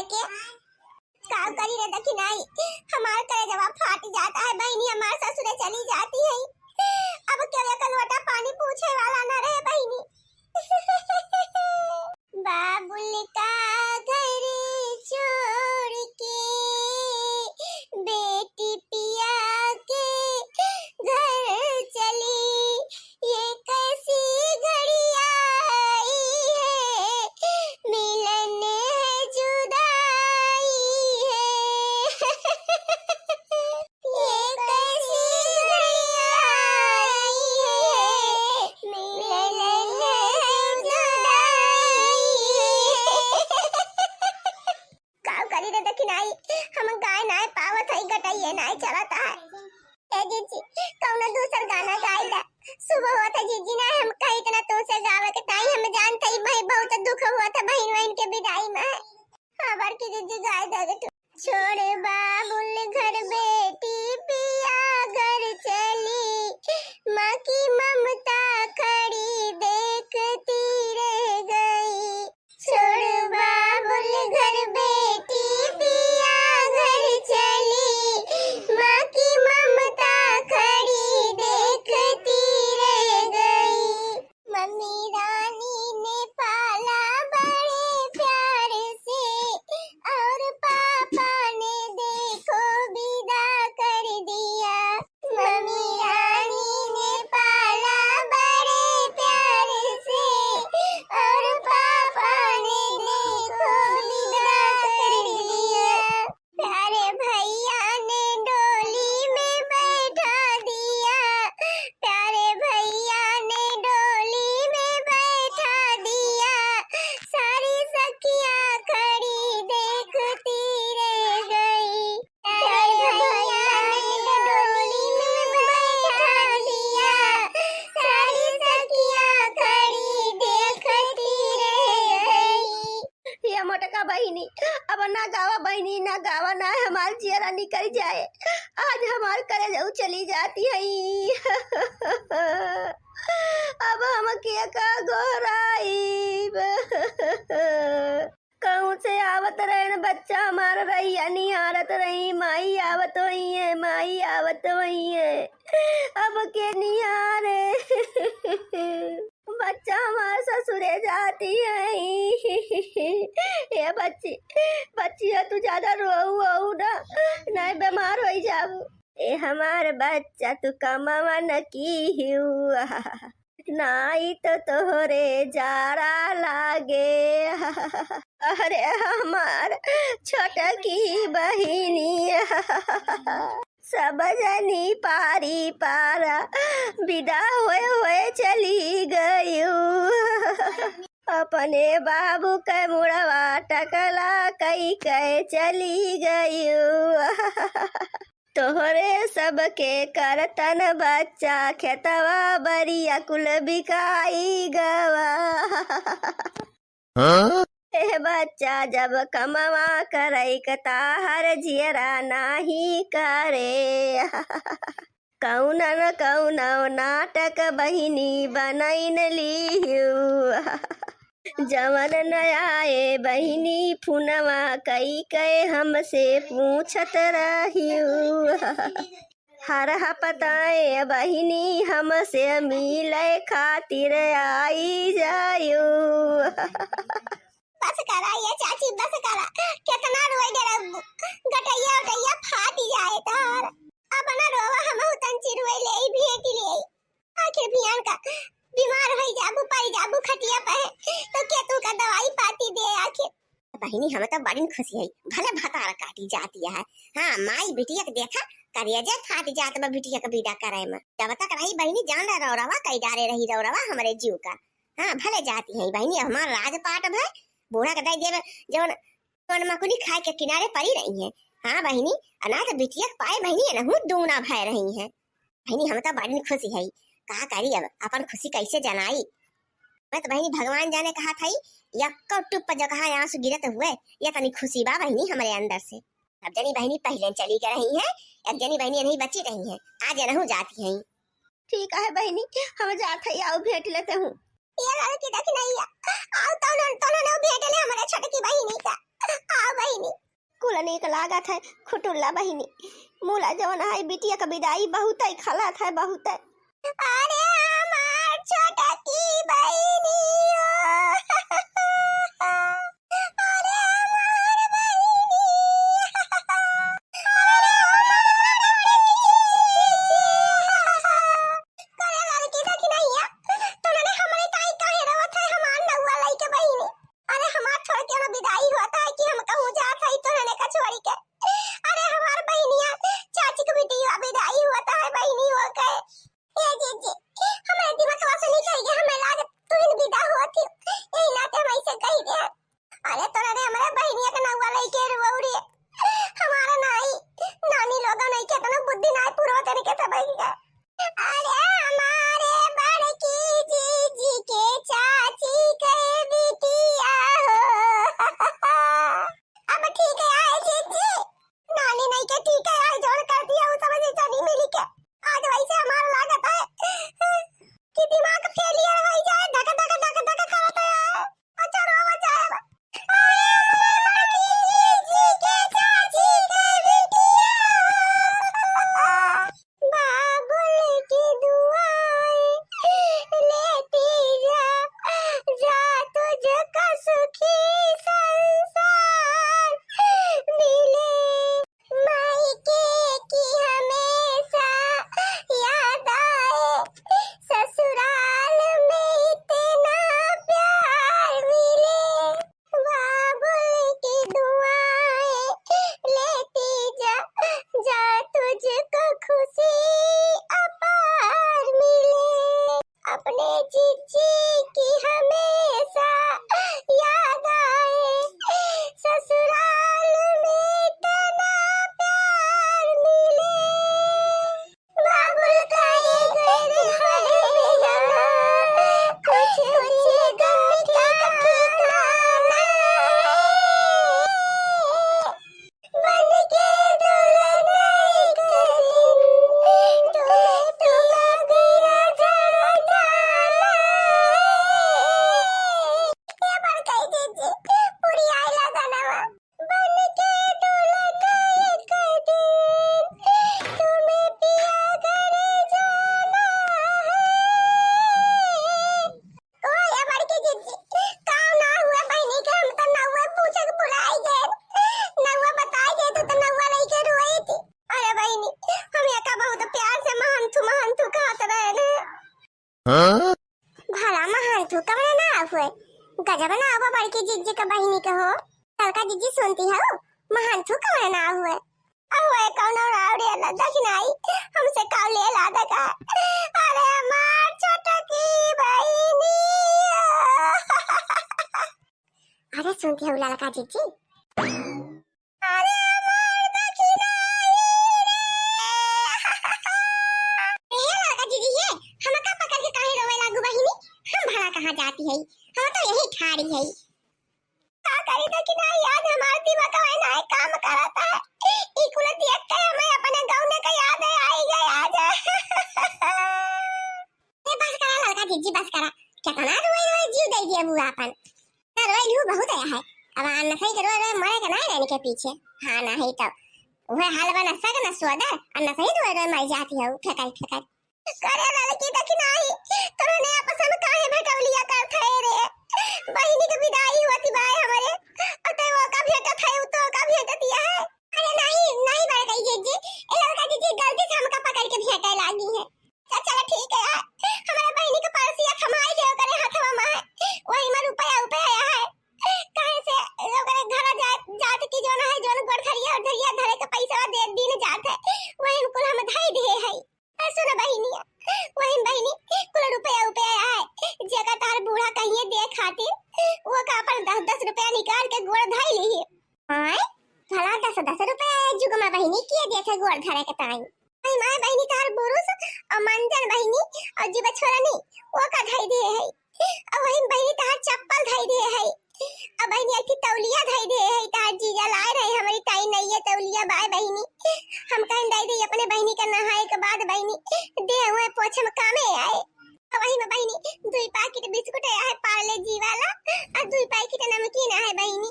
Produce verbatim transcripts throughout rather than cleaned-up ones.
के का करी रे दखिनाई, हमार करेजवा फाट जाता है बहिनी, हमार ससुरे चली जाती है। अब केहू एक लोटा पानी पूछे वाला ना रहे बहिनी। बाबुल का घर छोड़ के बेटी पिया के घर चली, ये कैसी घड़ी आई है, मिलन है जुदाई है। ये कैसी घड़ी आई है, मिलन है जुदाई है। का करी रे दखिनाई, हम गाय नाय पावत हई, गटइये नाय चलत है। ए जीजी, कौनो दूसर गाना गाई दा। सुबह होत है जीजी, ना हम कही इतना तुमसे गावे के ताई, हम जानत हई भाई बहुत दुख होत है बहिन वहिन के विदाई में। हाँ बड़की जीजी गाई दे तू। छोड़ बाबुल घर बेटी पिया घर चली, माँ की ममता खड़ी देखती रह गई। छोड़ बाबुल घर बेटी पिया घर चली, माँ की ममता खड़ी देखती रह गई। मम्मी रानी ने पाला बड़े प्यार से, और पापा ने देखो विदा कर दिया। मम्मी रानी ने पाला बड़े प्यार से, और पापा ने देखो विदा कर दिया। प्यारे भैया ने डोली में बैठा दिया, प्यारे भैया ने डोली में बैठा दिया, सारी सखियाँ खड़ी देखती रह गई। प्यारे भैया ने डोली में बैठा दिया, सारी सखियाँ खड़ी देखती रह गई। ये मोटका बहिनी, अब ना गावा बहिनी, ना गावा, ना हमार जियरा निकल जाए। आज हमार करेजऊ चली जाती है। अब हम के का गोहराइब? कहूँ से आवत रहन बच्चा हमार रहिया निहारत रही, माई आवत होइहैं, माई आवत होइहैं। अब के निहारे? बच्चा हमार ससुरे जाती है। ए बच्ची, बच्चिया तू ज्यादा रोऊ ओऊ ना, नाहीं बीमार होई जाबू। ए हमार बच्चा तू कमवा न की हियू, नाहीं तो तोहरे जाड़ा लागे। अरे हमार छोटकी बहिनी, सब जनी पारी पारा विदा होए होए चली गयू। अपने बाबू के मुड़वा टकला कई के चली गयू। तोहरे सबके करतन बच्चा खेतवा बरिया कुल बिकाई गवा। हाँ? ए बच्चा जब कमवा करई क ताहर जियरा नाही करे। कौन न कौन नाटक बहिनी बनैन लिहियो। जवन न आए बहिनी फुनवा कई के हमसे पूछत रहियो। हर हपताए बहिनी हमसे मिले खातिर आई जायो। बस करा ये चाची, बस करा। केतना रोई डरबू, गटैया उटैया फाटी जाए तार। अपना रोवा हमहू तंची रोई ले, भेंटी ले। आखिर बिहान का बीमार होई जाबू, पड़ी जाबू खटिया पे, तो के तू का दवाई पाती दे आखिर? बहिनी, हम तो बड़ी खुशी है, भले भतार काटी जाती है। हाँ, माई बिटिया के देखा, करेजे फाट जात बा बिटिया के विदा करे में। जब तक रही बहिनी, जान रौरवा कई डारे रही रौरवा हमरे जीव का। हाँ, भले जाती है बहिनी, अब हमार राजपाट भय, बूढ़ा के दई देवे, जवन जवन मकुनी खाए के किनारे पड़ी रही है। हाँ बहिनी, अनाथ बिटिया के पाए बहिनी, एनहू दूना भय रही है। बहिनी, हम तो बड़ी खुशी है, का करी अब, अपन खुशी कैसे जनाई? मैं तो बहिनी भगवान जाने कहा था, यक्को टुप जगह आंसू गिरत हुए, ये तनी खुशी बा बहिनी हमरे अंदर से। अब जनी बहिनी पहले चली गई रही है, एक जनी बहिनी नहीं बची रही है, आज एनहू जाती है। ठीक है बहिनी, हम जात है, आओ भेंट लेते हूँ। ये लड़की देख नहीं है, आओ तौलन तौलन भेंट ले हमरे छोटकी बहिनी का। आओ बहिनी। नीक लागत है खुटुल्ला बहिनी। मुला जवन है बिटिया क बिदाई बहुत है खलत है बहुत है। अरे हमार छोटकी बहिनी हो। अरे हमार बहिनी। अरे हमार बहिनी। करे लड़की देखी नहीं है। तोहने हमरे ताई काहे रोवत है हमार नौआ लइके बहिनी? अरे हमार छोड़ के ना बिदाई होता है कि हम कहूँ जात है तोहने का छोड़ी के। अरे हमार बहिनिया, चाची के बिटिया बिदाई होता है बहिनी हो के। ए जीजी, हमारे दिमागवा से निकल गया, हमें लाग तुहिन बिदा होती, यही नाते हम ऐसे कही दे। अरे तोरा रे हमारे बहिनिया के नौआ लइके रोवउ रे, हमारा नाई, नानी लोगा नहीं के तना बुद्धि नाई पूर्व तरीके से बैठ गया। अरे हमारे बड़की जीजी के चाची के बिटिया हो। अब ठीक है आई जीजी, नानी नहीं के ठीक है आई जोड़ कर दिया उस समझ से नहीं मिली के। आज वैसे हमारा लागत है कि दिमाग फेलियर हो जाए, धक धक धक धक करत है। अच्छा रो बचाए। अरे हमारे बड़की जीजी के चाची के बिटिया। बाबुल की दुआएं लेती जा, जा तुझको सुखी संसार मिले। मायके की हमेशा याद आए, ससुराल में इतना प्यार मिले। बाबुल की दुआएं लेती जा, जा तुझको खुशी अपार मिले। अपने जीजी की हमेशा याद आए, ससुराल में इतना प्यार मिले। बाबुल का ये घर हमें यहाँ कुछ होगा क्या ठिकाना। बन के दुल्हन एक दिन तुम्हें तुम मेरा जाना। ये बन गई जीजी, पूरी आइला गाना। बन के दुल्हन एक दिन तुम्हें पिया घर जाना है। ओ ये बड़की जीजी, का ना हुआ बहिनी के, हम तो नौवा पूछे के भुलाई गए, नौवा बताई गए तो, तो नौवा लइके रोई थी। अरे बहिनी, हम एका बहुत प्यार से महंथू महंथू कहत रहे ने। हाँ? भला महंथू कवन नाव हुए? गजब नाव बा बड़की जीजी का बहिनी के हो। ललका जीजी सुनती हो, महंथू कवन नाव हुए? अरे कौनो रावड़ी वाला दखिनाई, हमसे काव ले ला दका। अरे हमार छोटकी बहिनी। अरे सुनती हो ललका जीजी, अरे हमार दखिनाई रे। ए ललका जीजी, ये हमका पकड़ के काहे रोवे लागू बहिनी? हम भला कहाँ जाती है, हम तो यही ठाड़ी है। का करी दखिनाई, आज हमार दिमाग है ना काम करत है। ई कुल देख के हमें अपने गौने का याद है, आई गए आज। ए बस करा ललका जीजी, बस करा। कितना रोए रोए जीव दे दिया बुआ अपन। ना रोए लू बहुत आया है। अब आ नसई के रोए रोए मरे के ना रहने के पीछे। हाँ ना है तो। वह हाल बा नसा के ना सोदर, और नसई रोए रोए मर जाती है, फेंकाई फेंकाई। करे ललकी दखिनाई, तोहने आपस में काहे भेटौलिया करत है रे? बहिनी के बिदाई होती बाय हमरे, और ते वो का भेटत है, उ तो का भेटत है। अरे नहीं, नहीं बड़कई जीजी, ए ललका जीजी गलती से हमका पकड़ के भेटे लागी है। अच्छा चला ठीक है यार, हमारे बहिनी के परसिया थमाई दे ओकरे हथवा में है, वही में रुपया उपया है। काहे से ओकरे घर जात, जात की जोन है, जोन गोड़ धरिया और धरिया धरे के पैसा दे दिन जात है, वही में कुल हम धई दिए है। ए, सुन बहिनिया, वही बहिनी कुल रुपया उपया है, जेकर तार बूढ़ा कहिए दे खातिर, वो का अपन दस दस रुपया निकाल के गोड़ धई ली। आय, भला दस दस रुपया है जुगमा बहिनी किए देत है गोड़ धरे के ताई। वही माय बहिनी तार बुरुस और मंजन बहिनी और जीवा छोरनी, वो का धई दिए है। और वही बहिनी तार चप्पल धई दिए है। अब बहिनी, एक ठे तौलिया धई दे है, तार जीजा लाए रहे हमरी ताई नइये तौलिया बाय बहिनी। हम कहन दई दे अपने बहिनी का नहाए के बाद बहिनी, दे हुए पोछे में कामे आए। अब वही में बहिनी, दुई पाकिट बिस्कुट आया है पार्ले जी वाला, और दुई पैकेट नमकीन आया है बहिनी।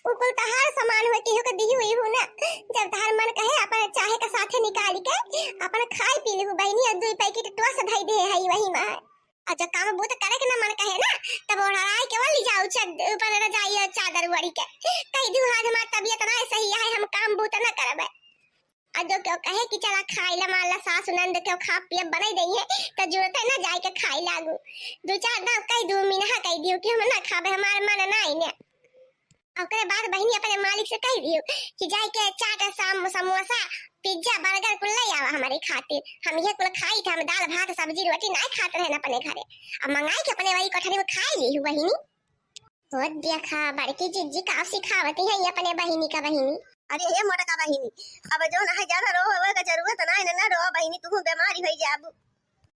उ कुल तहार सामान होए, केहू के दिहू इहू ना। जब तहार मन कहे, अपन चाहे के साथे निकाल के अपन खाई पी लिहू बहिनी, और दुई पैकेट टोस धई दे है वही में। और जब काम बूत करे के ना मन कहे ना, तब ओढ़ाई के वो ले जाऊ चद-, अपन रजाई और चादर ओढ़ी के। कह दू, "आज हमार तबीयत ना सही है, हम काम बूत ना करबे।" और जो केहू कहे कि चला खाई ला, मान ला सास नंद केहू खा पिए बनाई दई है, तो जरूरत है ना जाए के खाई लागू। दो चार दाव कह दू, मिनहा कह दियो कि हम ना खाबे, हमार मन ना आई ने। ओकरे बाद बहिनी अपने मालिक से कह दियो कि जाए के चाट, साम-, समोसा, पिज्जा, बर्गर कुल ले आवा हमारे खातिर। हम ये कुल खाई थे, हम दाल भात सब्जी रोटी नहीं खात रहे अपने घरे। अब मंगाई के अपने वही कोठरी में खाई ली बहिनी। तो देखा बड़की जिज्जी का सिखावती है ये अपने बहिनी का बहिनी। अरे हे मोटका बहिनी, अब जो ना है ज्यादा रो, रो का जरूरत ना है, ना, ना रो बहिनी, तू बीमारी हो जाबू।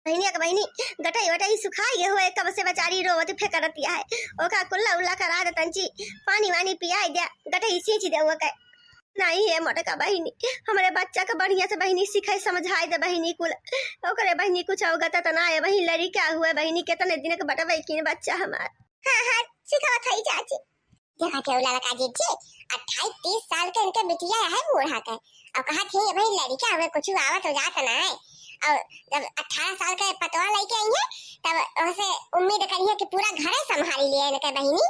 बहिनी, एक बहिनी, गटई वटई सुखाई गए हुए, कब से बेचारी रोवत फेंकरतिया है। ओका कुल्ला उल्ला करा दे तंची, पानी वानी पियाई दे, गटई सींच दे ओके। नहीं है मोटका बहिनी, हमरे बच्चा का बढ़िया से बहिनी सिखाई समझाई दे बहिनी कुल। ओकरे बहिनी कुछ अवगत त ना है बहिनी, लड़िका हुए बहिनी, कितने दिन के बटवे किन बच्चा हमार। हाँ, हाँ, सिखावत है चाची। देखा थे ललका जिज्जी, अट्ठाईस तीस साल के इनके बिटिया है बूढ़ा के। अब कहा थे, "ये भाई लड़िका हमें कुछ आवत हो जात ना है।" और जब अठारह साल के पतवा लेके आई है, तब उनसे उम्मीद करी है कि पूरा घरे संभाल लिए इनके बहिनी।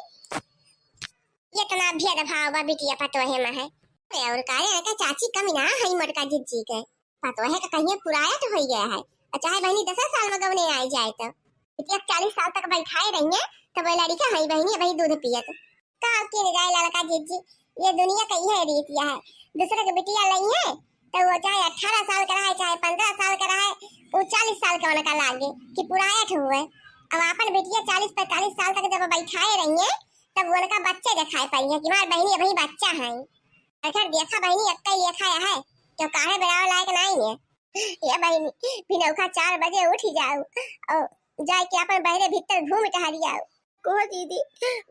ये इतना भेदभाव बा बिटिया पतोहे में है। अरे और का रे, इनके चाची कमी ना है मोटका जिज्जी के। पतोहे का कहिए पुराया तो हो गया है, और चाहे बहिनी दस साल में गवने आई जाए तो। बिटिया चालीस साल तक बैठाए रही है, तब वो लड़िका है बहिनी, वही दूध पियत। का किन जाए ललका जिज्जी, ये दुनिया का यह रीत यह है। दूसरे के बिटिया लई है, तो वो चाहे अठारह साल का रहे, चाहे पन्द्रह साल का रहे, वो चालीस साल का उनका लागे कि पुरायठ हुए। अब अपन बिटिया चालीस पैंतालीस साल तक जब बैठाए रही है, तब उनका बच्चे दिखाई पाई है कि हमार बहिनी अभी बच्चा है। अगर देखा बहिनी, अक्का ही देखा है, तो काहे बेराव लायक नहीं है। ये बहिनी, बिनौखा चार बजे उठ जाऊ और जाए के अपन बहरे भीतर घूम टहरी आऊ। कोह दीदी,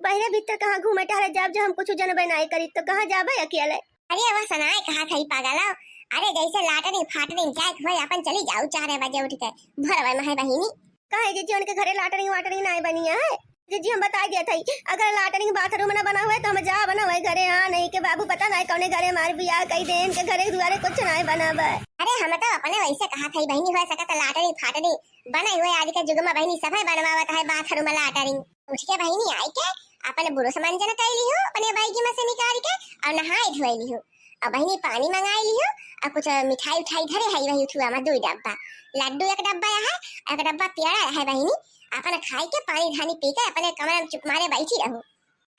बहरे भीतर कहाँ घूमे टहरे जाब, जब हम कुछ जनबे नाई करी तो कहाँ जाबे अकेले? अरे वह सनाए कहा था ही पागल हो। अरे जैसे लाटरिन फाटरिन जाए के होए, अपन चली जाऊ चार बजे उठ के भरवे में है बहिनी। काहे जीजी, उनके घरे लाटरिन वाटरिन नाई बनी है? जीजी हम बता दिया था, अगर लाटरिन बाथरूम ना बना हुए तो हम जाब ना वही घरे। हाँ नहीं के बाबू पता नाई कौने घरे मार बियाह कई दे, इनके घरे दुआरे कुछ नाई बना बा। अरे हम तो अपने वैसे कहा था ही बहिनी, हो सकता लाटरिन फाटरिन बने हुए आज के युग में बहिनी सभे बनवावत है बाथरूम लाटरिन। उठ के बहिनी आई के अपन बुरुस मंजन कर लिहू, अपने बैगी में से निकाल के और नहाए धोए लिहू। और बहिनी पानी मंगाई लिहू और कुछ मिठाई उठाई धरे है वही उठुआ में दुई डब्बा, लड्डू एक डब्बा है, एक डब्बा पेड़ा है बहिनी। अपन खाई के पानी धानी पी के अपने कमरे में चुप मारे बैठी रहू।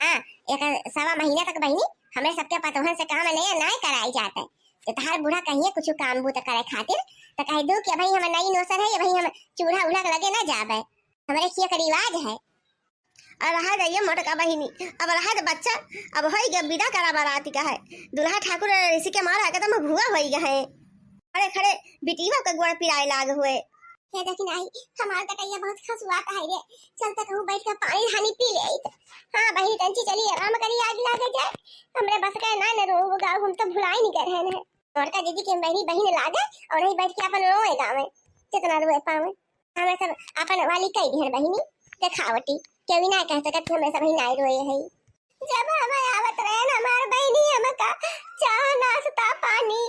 हाँ, एक सवा महीना तक बहिनी हमरे सबके पतोहन से काम ले नाय कराई जात है। तो तहार बूढ़ा कहिए कुछ काम बूत करे खातिर, तो कह दू कि भाई हम नई नौसर है, भाई हम चूल्हा उल्हा के लगे ना जाबे, हमरे खिया के रिवाज है। अब रहा जाइए मोटका बहिनी, अब रहा दे बच्चा, अब होई गया विदा करा बाराती का है। दुल्हा ठाकुर ऋषि के मारा एकदम भुआ होई गया है। खड़े खड़े बिटिया का गोड़ पिराए लाग हुए। हे देखी नाही, हमार कटैया बहुत खसुआत है रे। चल त कहूँ बैठ के पानी धानी पी ले आई त। हाँ बहिनी, तंची चली आराम करी, आग लागे जाए। हमरे बस के ना न रो गाँव, हम तो भुलाई नहीं गए हैं। मोटका दीदी के बहिनी बहिन लागे और नहीं बैठ के अपन रोए गावे, जितना रोए पावे। हमें सब अपन वाली कई दिहन बहिनी देखावटी, केवी ना कह सकत कि हमें सब ही नाई रोए है। जब हम आवत रहे न हमार बहिनी हमका चाह नाश्ता पानी,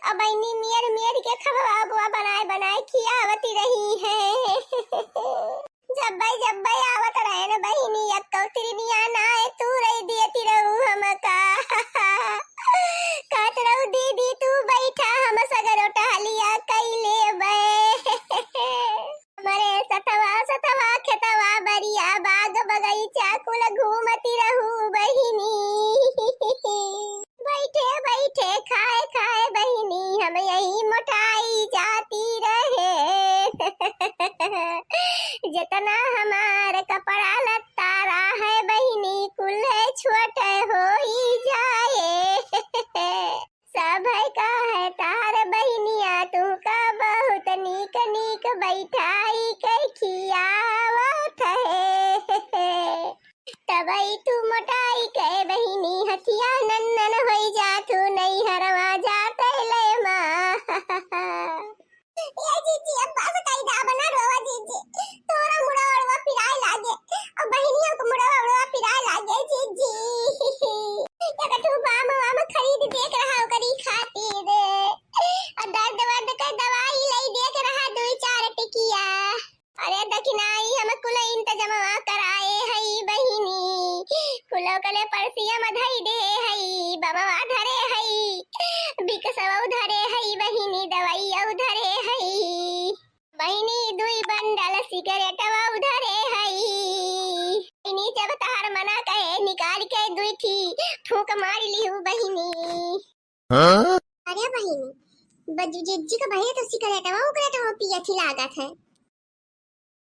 अब बहिनी मेर मेर के खबवा बुआ बनाए बनाए खियावती रही है। जब भाई जब भाई आवत रहे न बहिनी, अक्को तिरनिया नाए तू रही दिए तिरऊ हमका। कहत रहू दीदी तू बैठा, हम सगरो टहलिया कई लेबे। हमरे सतवा सतवा खेतवा बरिया बाग बगैचा कुल घूमती रहू बहिनी। ओकले परसिया में धई दे हई, बमवा धरे हई, बिकसवा धरे हई, बहिनी दवाइया धरे हई। बहिनी दुई बंडल सिगरेटवा धरे हई। बहिनी जब तहार मना कहे निकाल के दुई ठी फूंक मार लिहू बहिनी। हाँ? अरे बहिनी, बज्जू जिज्जी का बहिनी तो सिगरेटवा उगरेटवा पियत ही लागत है।